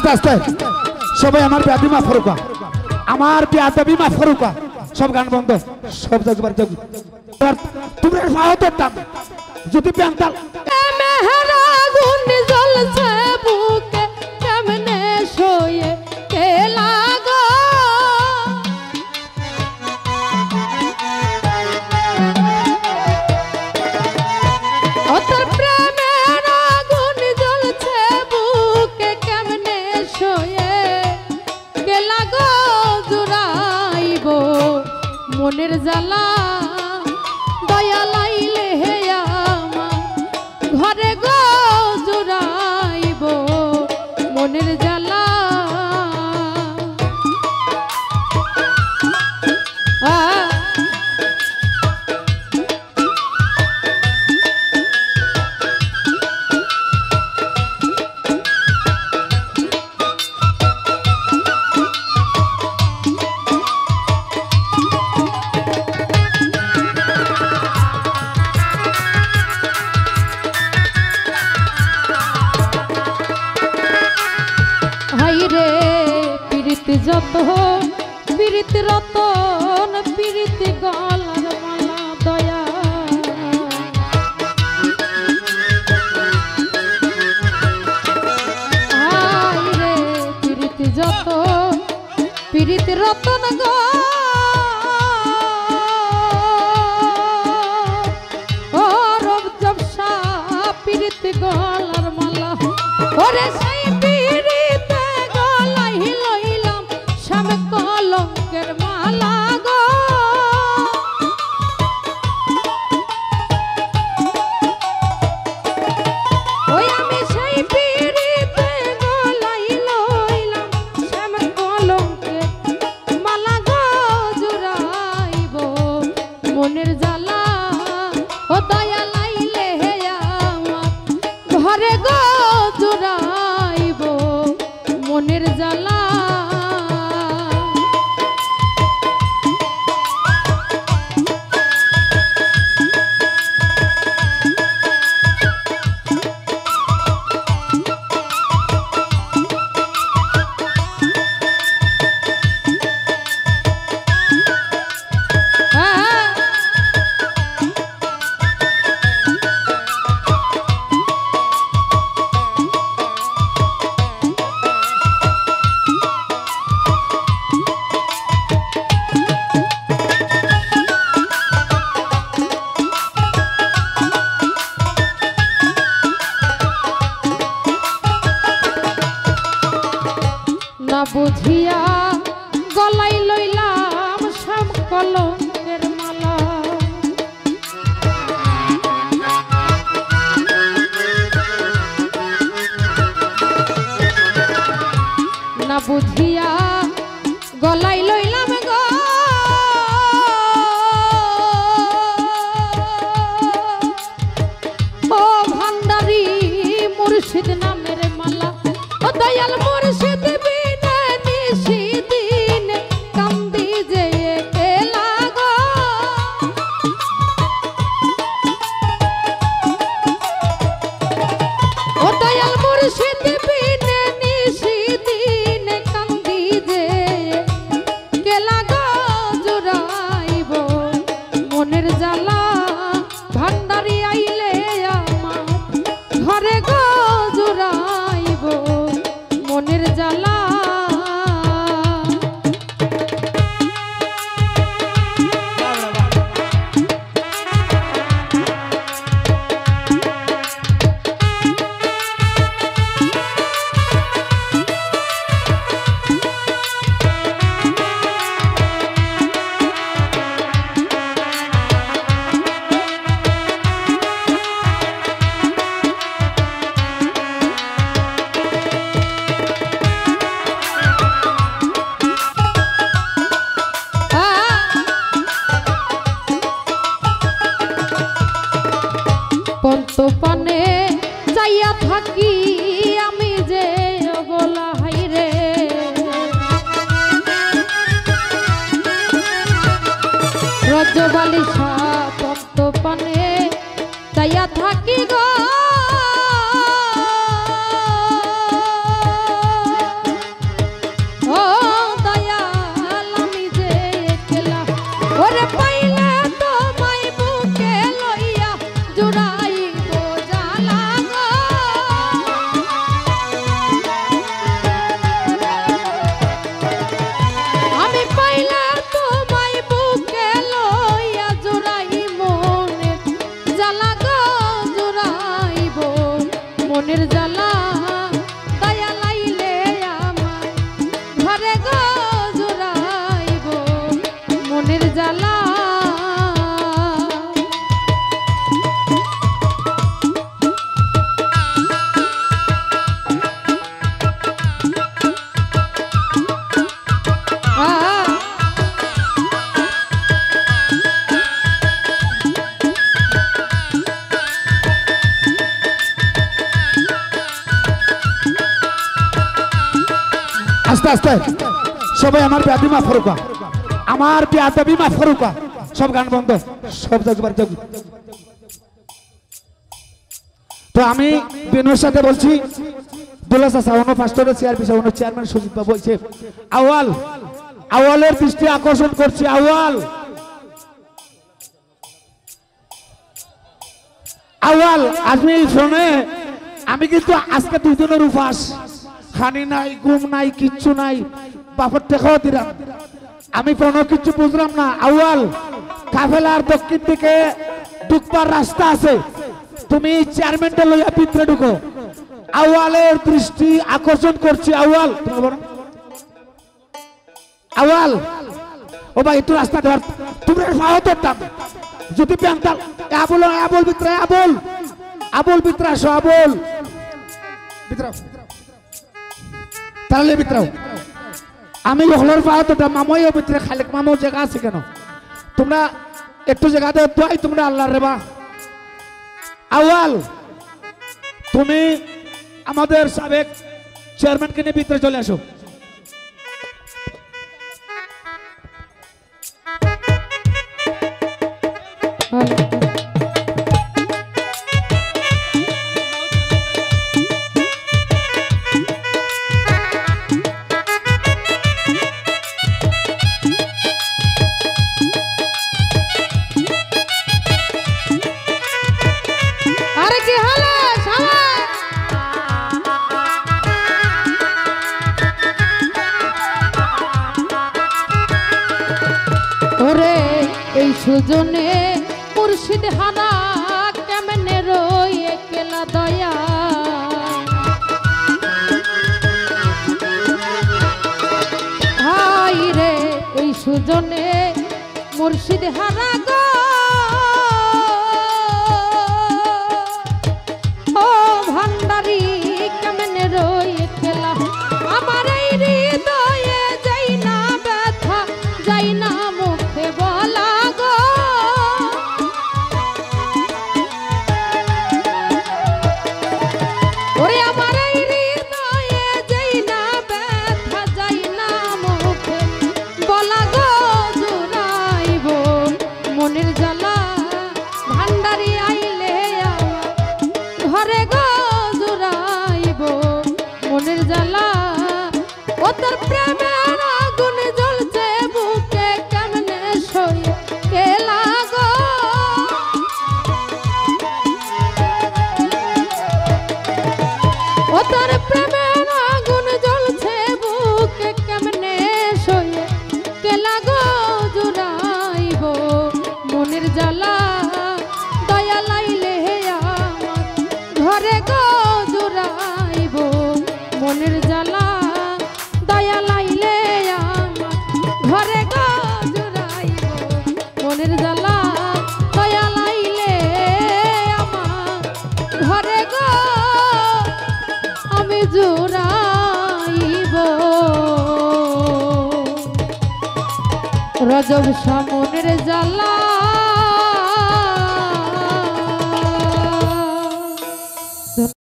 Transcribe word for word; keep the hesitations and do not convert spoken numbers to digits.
আস্তে আস্তে। সবাই আমার বেয়াদবি মাফ করুক্কা, আমার বেয়াদবি মাফ করুক্কা। সব গান বন্ধ, সব যাও বাড়ি যাও। আর তোমরা পাও তো দাম, যদি প্যান্টাল। মেহের আগুন জ্বলছে বুকে, কেমনে সয়ে গেলা গো? ও তোর প্রেমের আগুন জ্বলছে বুকে, কেমনে সয়ে গেলা গো জুড়াইব মনের জ্বালা? দয়া লাইলে হে আমার ঘরে গো জুড়াইব মনের জ্বালা। আ, হায় রে, পিরিত যত, পিরিত রতন, পিরিত গলার মালা দয়া। হায় রে, পিরিত যত, পিরিত রতন গো, ও রব জবসা পিরিত গলার মালা। ওরে সেই পিরিত গলাই লইলাম শ্যাম কলঙ্কের মালা গো। ওই আমি সেই পিরিত গলাই লইলাম শ্যাম কলঙ্কের মালা গো জুড়াইব মনের জ্বালা। ও দয়া লাইলে হে আমার ঘরে গো জুড়াইব মনের জ্বালা। না বুঝিয়া গলায় লইলাম শ্যাম কলঙ্কের মালা। না বুঝিয়া গলায় লইলাম গো। ও ভান্ডারি মুর্শিদ নামের মালা, ও দয়াল মুর্শিদ বিনে নিশিদিন কান্দি যে একলা গো। ও দয়াল মুর্শিদ বিনে নিশিদিন কান্দি যে একলা গো। জুড়াইব মনের জ্বালা, ভান্ডারি আইলে আমার ঘরে গো। জুড়াইব মনের জ্বালা। পন্ত পানে যাইয়া থাকি আমি যে অবলা হায় রে। রজবালিশা পন্ত পানে যাইয়া থাকি গো। জ্বালা। আস্তে আস্তে। সবাই আমার বেয়াদবি মাফ করুকা, আমার বেয়াদবি মাফ করুকা। সব গান বন্ধ, সব যাও বাড়ি যাও। তো আমি বিনয়ের সাথে বলছি, দুলা চাচা, অনো ফার্স্ট অর্ডার সিআরপি সাহেব, অনো চেয়ারম্যান সজীব বাবু বলছে, আউয়াল, আউয়ালের দৃষ্টি আকর্ষণ করছি, আউয়াল। আউয়াল, আজমির ফোনে আমি কিন্তু আজকে দুই দিনের উপাস, খানি নাই, ঘুম নাই, কিচ্ছু নাই, বাপর টেকাও দিলাম, আমি ফোনে কিচ্ছু বুঝলাম না। আউয়াল, কাফেলার দক্ষিণ দিকে ঢুকবার রাস্তা আছে, তুমি চেয়ারম্যানটা লইয়া ভিতরে ঢুকো। আউয়ালের দৃষ্টি আকর্ষণ করছি, আউয়াল, তুমি বলো। আউয়াল, ও ভাই, একটু রাস্তা দেওয়ার, তোমরা পাও তো দাম। যদি প্যান্টাল, এ আবুল, এ আবুল ভিতরে, আবুল, আবুল ভিতরে আসো, আবুল। ভিতরে আও। তাহলে ভিতরে আও। আমি হকলর পাও তো দাম, মামইও ভিতরে, খালেক মামু জাগা আছে কেনে? তোমরা একটু জাগা দেও, দোয়াই তোমরা আল্লাহর রেবা। আউয়াল, তুমি আমাদের সাবেক চেয়ারম্যানকে নিয়ে ভিতরে চলে আসো। আরে কি হলো, শালা? ওরে, এই সুজনে মুর্শিদ হারা কেমনে রই একলা দয়া। হায় রে, এই সুজনে মুর্শিদ হারা গো, ও ভান্ডারি কেমনে রই একলা। আমার এই হৃদয়ে যাই না ব্যথা, যাই না মুখে বলা গো। ওরে আমার এই হৃদয়ে যাই না ব্যথা, যাই না মুখে বলা গো জুড়াইব মনের জ্বালা। ভান্ডারি আইলে আমার ঘরে গো জুড়াইব মনের জ্বালা। ও তোর প্রেমের আগুন জ্বলছে বুকে, কেমনে সই কেলা গো। ও তোর প্রেমের আগুন জ্বলছে বুকে, কেমনে সই কেলা গো জুড়াইব মনের জ্বালা। দয়া লাইলে আমার ঘরে গো জুড়াইব মনের জ্বালা। দয়া লাইলে আমার ঘরে গো জুড়াইব মনের জ্বালা। দয়া লাইলে আমার ঘরে গো আমি জুড়াইব। রজব শাহ মনের জ্বালা।